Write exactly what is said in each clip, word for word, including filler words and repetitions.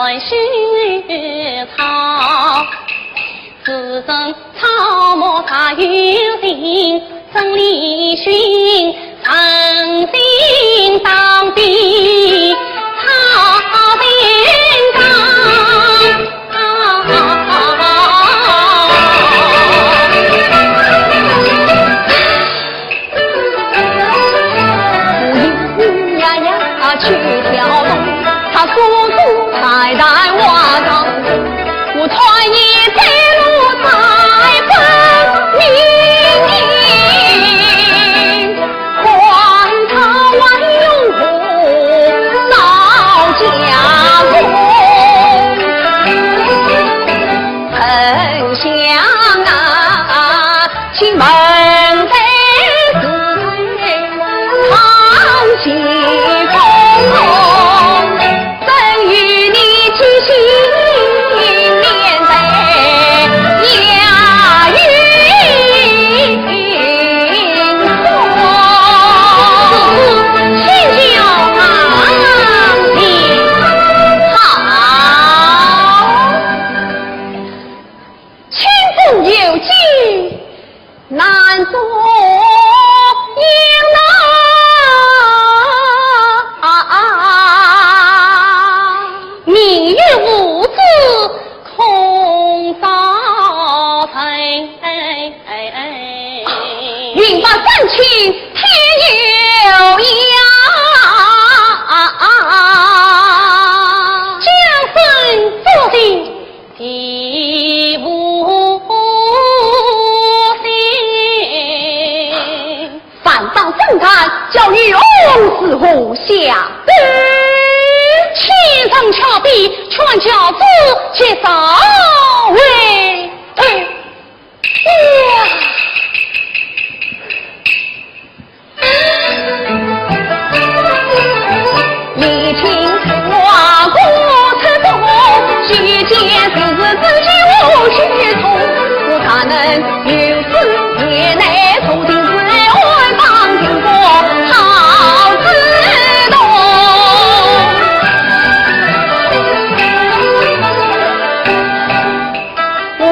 欢喜草，自称草木皆有情，真理寻常心当比草平常。 呀呀，去跳动，他叔叔才在花上，我穿衣走路在分明。 看他还用火烧家中，很香啊，请问谁是谁？唱起风。 正与你提亲面对呀云峰。请教啊，你好。清风有计， 难做英雄啊，命运无知空造成。云白山青天有眼，江山注定 地无心。反掌正旦，叫女红是何下？千层巧笔，劝教子节早回。哎呀！ 我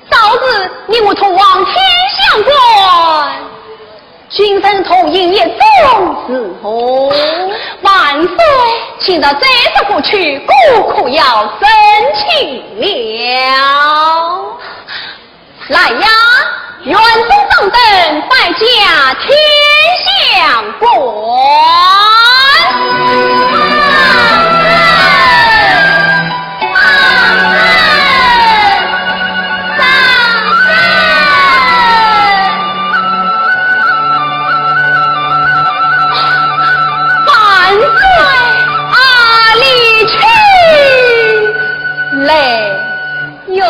早日与我同往天香馆，君臣同饮一盅。如何？万岁！请到这只过去，过客要成亲了。来呀，园中掌灯，摆驾天香馆。万岁！啊，李秋来哟。